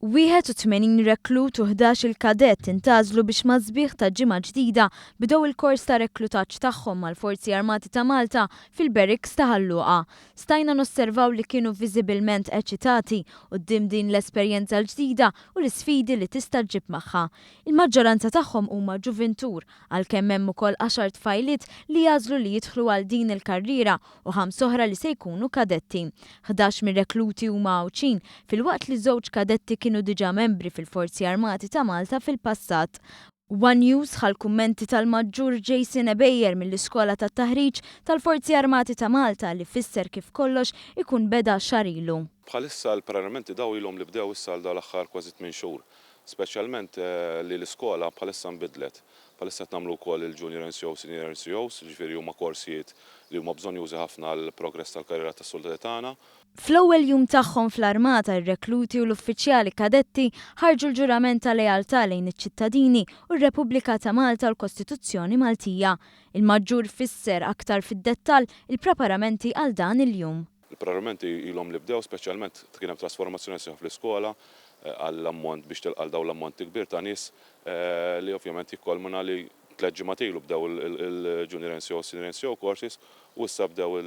81 reklut u 11-il kadett intgħażlu biex mas-sbieħ ta' ġimgħa ġdida bdew il-kors ta' reklutaġġ tagħhom mal-Forzi Armati ta' Malta fil-Barracks ta' Ħal Luqa. Stajna nosservaw li kienu viżibilment eċitati quddiem din l-esperjenza l-ġdida u l-isfidi li tista' ġġib magħha. Il-maġġoranza tagħhom huma ġuvintur għalkemm hemm ukoll għaxar tfajliet li għażlu li jidħlu għal din il-karriera u ħams oħra li se jkunu kadetti. 11 mir-rekluti huma Għawdxin, filwaqt li żewġ kadetti kienu diġà membri fil-Forzi Armati ta' Malta fil-passat. One News ħa l-kummenti tal-Maġġur Jason Ebejer mill-Iskola tat-Taħriġ tal-Forzi Armati ta' Malta li fisser kif kollox ikun beda xahar ilu. Bħalissa l-preparamenti daw ilhom li bdew issa għal dal-aħħar kważi tmien xhur. Speċjalment li l-iskola bħalissa nbidlet. Bħalissa qed nagħmlu wkoll il-Junior NCO, Senior NCOs, jiġifieri huma korsijiet li huma bżonnjużi ħafna għall-progress tal-karriera tas-suldati tagħna. Fl-ewwel jum tagħhom fl-Armata, ir-rekluti u l-uffiċjali kadetti ħarġu l-ġurament ta' lealtà lejn iċ-ċittadini u r-Repubblika ta' Malta u l-Kostituzzjoni Maltija. Il-Maġġur fisser aktar fid-dettall il-preparamenti għal dan il-jum. Il-preparamenti ilhom li bdew, speċjalment kien hemm trasformazzjoni sħiħa fl-iskola għall-ammont biex tilqa' għal dawn l-ammonti kbir ta' nies li ovvjament jikkolmina li tlett ġimgħat ilu bdew il-Junior NCO u Senior NCO courses u issa bdew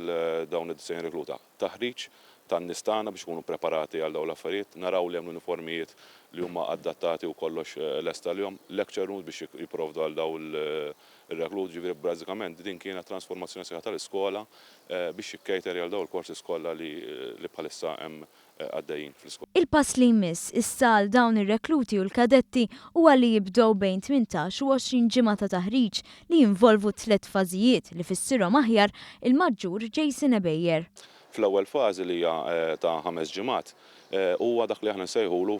dawn id-90 rekluta. Taħriġ tan-nies tagħna biex ikunu preparati għal dawn l-affarijiet, naraw li hemm l-uniformijiet li huma adattati u kollox lest għalihom, lecture rooms biex jipprovdu għal dawn ir-rekluti, ġifieri bażikament din kienet transformazzjoni sħiħa tal-iskola biex jikkejteri għal dawn il-courses kollha li bħalissa hemm għaddejjin fl-iskola. Il-pass li jmiss issa għal dawn ir-rekluti u l-kadetti huwa li jibdew bejn 18 u 20 ġimgħa ta' taħriġ li jinvolvu tlett fażijiet li fissirhom aħjar il-Maġġur Jason Ebejer. Fl-ewwel fażi li hija ta' ħames ġimgħat huwa dak li aħna nsejħulu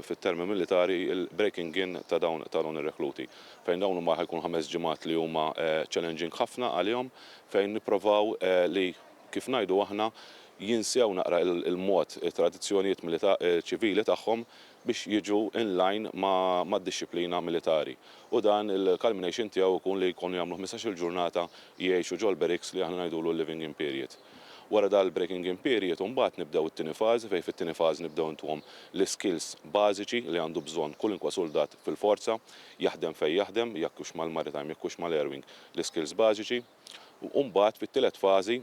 fit-termi militari l-breaking in ta' dawn ta' dawn ir-rekluti. Fejn dawn huma ħa jkunu ħames ġimgħat li huma challenging ħafna għalihom fejn nipprovaw li kif ngħidu aħna, jinsew naqra il-mod, it-tradizzjonijiet ċivili tagħhom biex jiġu in line mad-dixxiplina militari. U dan il-culmination tiegħu jkun li jkunu jagħmlu 15-il ġurnata jgħixu ġol-barracks li aħna ngħidulu l-living in period. Wara dal-breaking in period imbagħad nibdew it-tieni fażi fejn fit-tieni fażi nibdew intuhom l-iskills bażiċi li għandu bżonn kulinkwa suldat fil-forza, jaħdem fejn jaħdem, jekk hux mal-maritime, jekk hux mal-airwing, l-iskills bażiċi. U mbagħad fit-tielet fażi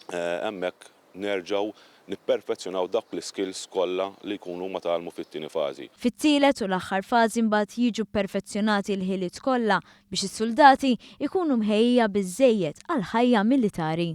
hemmhekk nerġgħu nipperfezzjonaw dawk l-iskills kollha li jkunu huma tgħallmu fit-tieni fażi. Fit-tielet u l-aħħar fażi mbagħad jiġu pperfezzjonati l-ħiliet kollha biex is-suldati jkunu mħejjija biżżejjed għall-ħajja militari.